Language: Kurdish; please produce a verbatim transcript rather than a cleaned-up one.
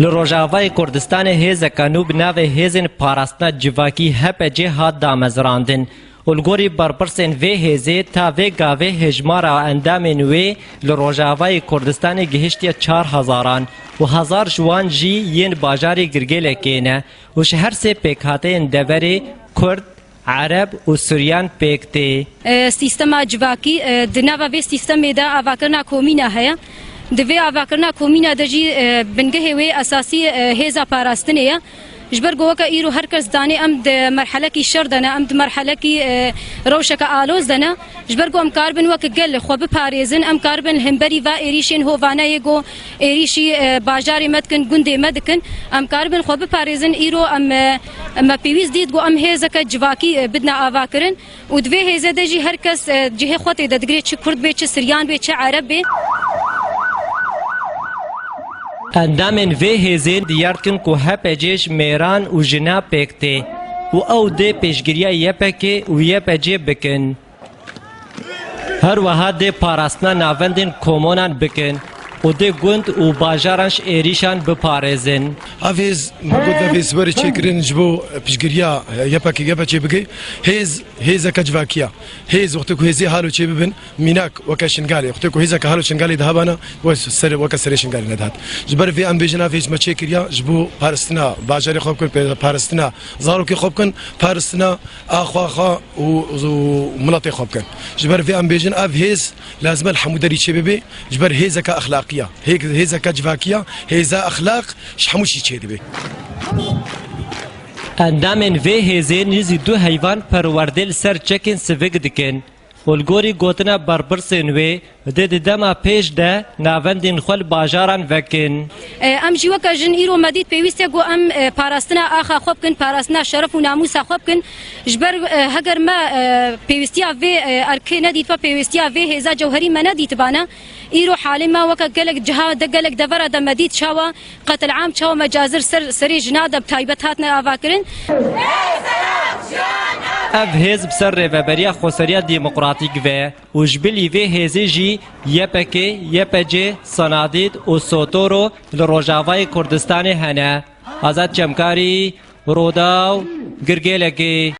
Li Rojavayê Kurdistanê hêzeke nû bi navê Hêzên Parastina Civakî, H P C, hat damezrandin û li gorî berpirsên vê hêzê ta vê gavê hejmara endamên wê li Rojavayê Kurdistanê gihiştiye çar hezaran û hezar ji wan jî yên bajarê Girgêlekê ne û ji her sê pêkhateyên deverê Kurd, Ereb û Suryan pêk tê. E, sîstema civakî, e, di nava vê sîstemê de avakirina komîna heye. Di vê avakirina komîna de jî, e, bingehê wê esasî, e, hêza parastinê ye. Ji ber ku weke îro her kes didanê em di merhelekî şer de ne, em di merhelekî, e, rewşeke aloz de ne. Ji ber ku em karibin weke gel xwe biparêzin, em karibin li hemberî va êrîşên hovane yê ku êrîşî, e, bajarê me dikin, gundê me dikin. Em karibin xwe biparêzin. Îro em, e, me pêwîst dît ku em hêzeke civakî, e, bidine avakirin û di vê hêze de jî her kes, e, cihê xwe tê de digire, çi Kurd bê, çi Siryan bê, çi Ereb bê. Endamên vê hêzên diyar dikin ku H P C ji mêran û jina pêk tê û ew dê pêşgiriya Y P K û Y P C bikin. Her wiha dê parastina navendên komonan bikin û dê gund û bajaran ji êrîşan biparêzin. Ev hêz, me got, ev hêz were çêkirin ji bo piştgiriya Y P K, Y P C bike. Hêz, hêzeke civakî ye. Hêz, wextê ku hêzê halo çê bibin, mînak weke Şingalê. Wextê ku hêzeke halo Şingalê dihebana, we ser, weke serê Şingalê nedihat. Ji ber vê em bêjin, ev hêz me çêkiriye ji bo parastina bajarê xwe bikin, parastina zarokê xwe bikin, parastina axa xwe û, û miletê xwe bikin. Ji ber vê em bêjin, ev hêz lazim e li hemû derî çê bibe, ji ber hêzeke exlaqî ye. Hê-, hêzeke civakî ye, hêza exlaq ji hemû şî çê dibe. Endamên vê hêzê nêzî du heyvan perwerdê li ser çekên sivik dikin û li gorî gotina berpirsên wê, dê di dema pêş de navendên xwe li bajaran vekin. E, em jî weke jin îro me dît pêwîst e ku em, e, parastina axa xwe bikin, parastina şeref û namûsa xwe bikin. Ji ber, e, heger me, e, pêwîstiya vê, e, erkê nedît ve, pêwîstiya vê hêza cewherî me nedîtibane, îro halê me weke gelek ciha de, gelek devera de me dît çawa qetil'am, çawa mecazir ser serê jina de bi taybet hatine avakirin. Ev hêz bi ser rêveberiya Xweseriya Demokratîk ve û ji bilî vê hêzê jî Y P K, Y P C, Sanadîd û Sotoro li Rojavayê Kurdistanê hene. Azad Çemkarî, Rodaw, Girgêlekê.